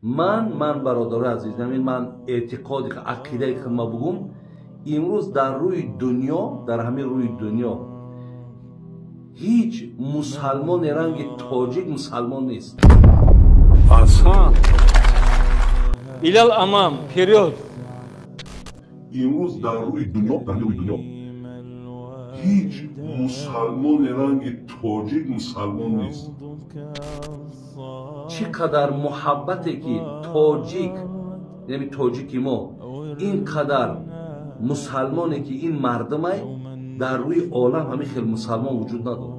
Ман бародарои азиз, ҳамин ман эътиқоди ақидаи худ ма бугум, имрӯз дар рӯи дунё, дар ҳамин рӯи дунё ҳеҷ мусалмоне ранги тоҷик мусалмон нест. Аҳсан. Илал амам, вперёд! Имрӯз дар рӯи дунё, дар рӯи дунё ҳеҷ мусалмоне ранги тоҷик мусалмон нест. Чӣ қадар муҳаббате ки тоҷик, яъне тоҷики мо, ин қадар мусалмоне ки ин мардумай, дар рӯи олам ҳамин хел мусалмон вуҷуд надорад.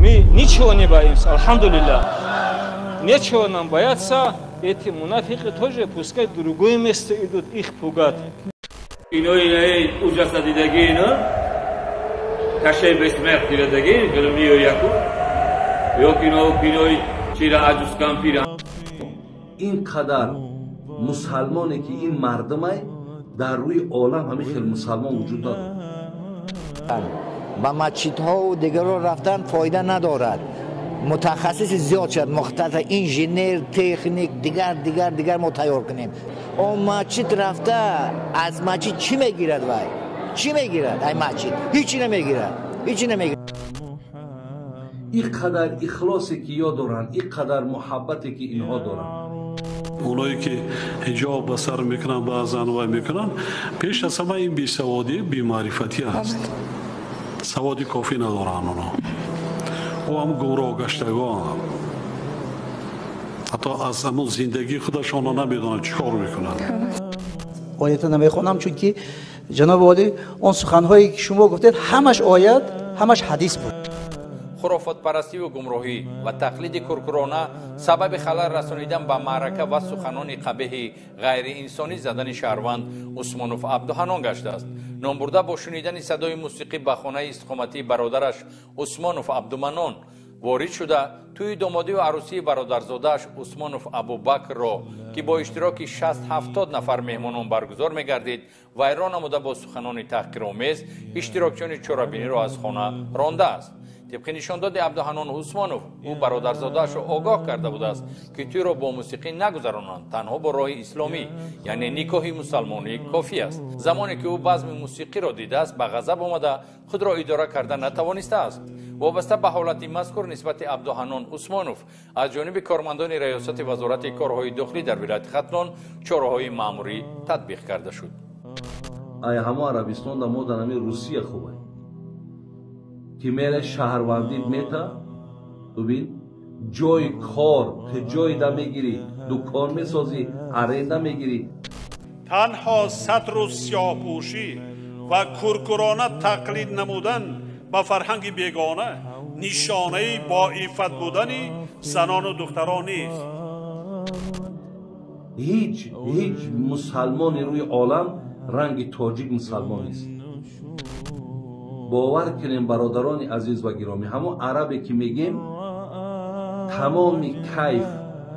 Мы ничего не боимся, алҳамдулиллах. Нечего нам бояться, эти мунафиқи тоже пускай другое место идут их пугать. Ино ужаса дидаги ино кашей бессмерть дидаги миё яку ё кино кинои чира аҷуз кампира. Ин қадар мусалмоне ки ин мардумай, дар рӯи олам ҳамин хел мусалмон вуҷуд надорад. Ба масҷидҳову дигарро рафтан фоида надорад. Мутахассиси зиёд шуд, мухтасар инженер, техник, дигар дигар дигар мо тайёр кунем. Он масҷид рафта аз масҷид чӣ мегирад вай? Чӣ мегирад ай масҷид? Ҳичи намегирад, ҳичи намегирад. Ин қадар ихлосе ки ё доранд, ин қадар муҳаббате ки инҳо доранд. Оное ки ҳиҷоб ба сар мекунанд, баъзан вай мекунанд, пеш аз ҳама ин бесаводӣ, бемаърифатӣ аст. Саводи кофӣ надоранд онҳо. Ӯ ҳам гумроҳ гаштагон, ҳатто аз ҳамон зиндагии худашонро намедонанд чӣ кор мекунанд. Оята намехонам, чунки ҷаноби олӣ, он суханҳое ки шумо гуфтед, ҳамаш оят, ҳамаш ҳадис буд. Хурофотпарастиву гумроҳӣ ва тақлиди куркурона сабаби халал расонидан ба маърака ва суханони қабеҳи ғайриинсонӣ задани шаҳрванд Усмонов Абдуҳанон гаштааст. Номбурда бо шунидани садои мусиқӣ ба хонаи истиқоматии бародараш Усмонов Абдуманон ворид шуда, тӯи домодию арӯсии бародарзодааш Усмонов Абубакрро, ки бо иштироки 60-70 нафар меҳмонон баргузор мегардид, вайрон намуда, бо суханони таҳқиромез иштирокчиёни чорабиниро аз хона рондааст. Тибқи нишондоди Абдуҳанон Усмонов, ӯ бародарзодаашро огоҳ карда будааст, ки тӯйро бо мусиқӣ нагузаронанд, танҳо бо роҳи исломӣ, яъне никоҳи мусалмонӣ кофӣ аст. Замоне ки ӯ базми мусиқиро дидааст, ба ғазаб омада, худро идора карда натавонистааст. Вобаста ба ҳолати мазкур нисбати Абдуҳанон Усмонов аз ҷониби кормандони раёсати Вазорати корҳои дохилӣ дар вилояти Хатлон чораҳои маъмурӣ татбиқ карда шуд. Ай ҳамо Арабистон да мо дар ҳамин Русия хубай, ки мере шаҳрвандит мета, бибин, ҷои кор ки ҷой да мегирӣ, дукон месозӣ, аренда мегирӣ. Танҳо сатру сиёҳпӯшӣ ва куркурона тақлид намудан ба фарҳанги бегона нишонаи боиффат будани занону духтарон нест. Ҳеҷ мусалмони рӯи олам ранги тоҷик мусалмон нест. Бовар кунем, бародарони азиз ва гиромӣ, ҳамон арабе ки мегем, тамоми кайф,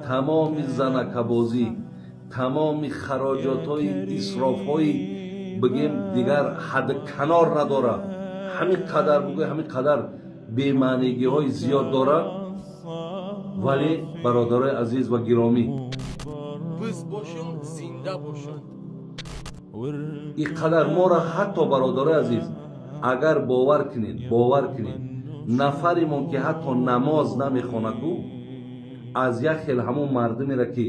тамоми занакабозӣ, тамоми хароҷотҳои исрофҳои бигем, дигар ҳад канор надорад. Ҳамин қадар бугӯй, ҳамин қадар бемаънигиҳои зиёд дорад, вале, бародарои азиз ва гиромӣ, биз бошем, зинда бошанд. Ин қадар моро ҳатто, бародарои азиз, агар бовар кунед, бовар кунед, нафаремон ки ҳатто намоз намехонаку, аз як хел ҳамон мардумеро ки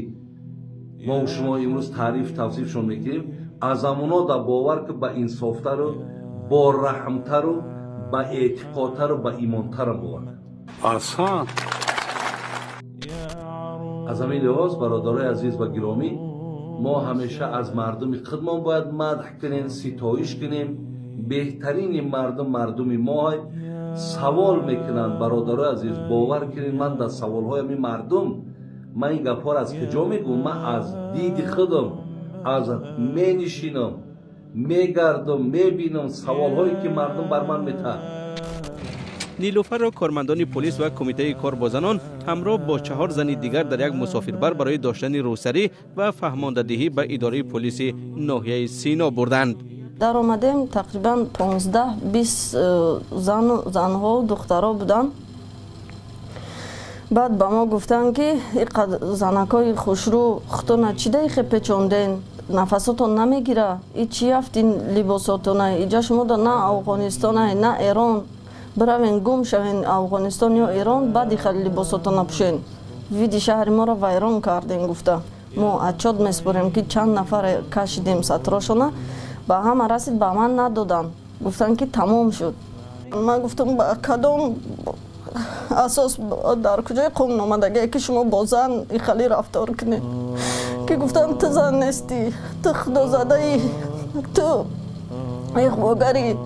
мо шумо имрӯз таъриф тавсифшон мекунем, аз ҳамоно да бовар ки ба инсофтару бораҳмтару ба эътиқодтару ба имонтарам бовар. Аҳсан. Аз ҳамин лиҳоз, бародарои азиз ва гиромӣ, мо ҳамеша аз мардуми худмон бояд мадҳ кунем, ситоиш кунем. Беҳтарини мардум мардуми мо. Савол мекунанд, бародарои азиз, бовар кунед, ман дар саволҳои ҳамин мардум, ман ин гапҳоро аз куҷо мегӯм? Ман аз диди худам, аз менишинам, мегардам, мебинам саволҳое ки мардум бар ман метаҳад. Нилуфарро кормандони полис ва кумитаи кор бо занон ҳамроҳ бо 4 зани дигар дар як мусофирбар барои доштани рӯсарӣ ва фаҳмондадиҳӣ ба идораи полиси ноҳияи Сино бурданд. Даромадем, тақрибан 15-20 занҳо, духтаро буданд. Баъд ба мо гуфтанд, ки занакҳои хушрӯ худтона чӣ даихе печонден, нафасотон намегира, и чӣ яфт ин либосотона, иҷа шумода на Афғонистона, на Эрон, биравен гум шавен Афғонистон ё Эрон, баъд иха либосотона пӯшен, види шаҳри моро вайрон кардем гуфта. Мо отчёт меспорем, ки чанд нафар кашидем сатрошона, ба ҳама расид, ба ман надоданд, гуфтанд, ки тамом шуд. Ман гуфтам, ба кадом асос, дар куҷои қонун омадагие, ки шумо бо зан ихали рафтор кунед? Ки гуфтанд, ту зан нестӣ, ту худозадаӣ, ту иғвогарӣ.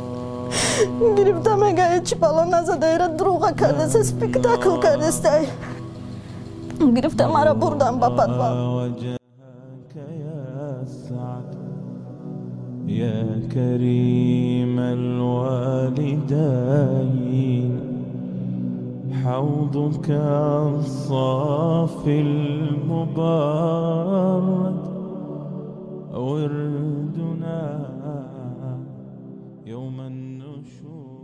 Гирифта мега, чӣ бало назадаира, дурӯға кардеса, спектакл кардестай. Гирифта мара бурдан ба подвал. يا كريم الوالدين، حوضك الصافي المبارد وردنا يوم النشور.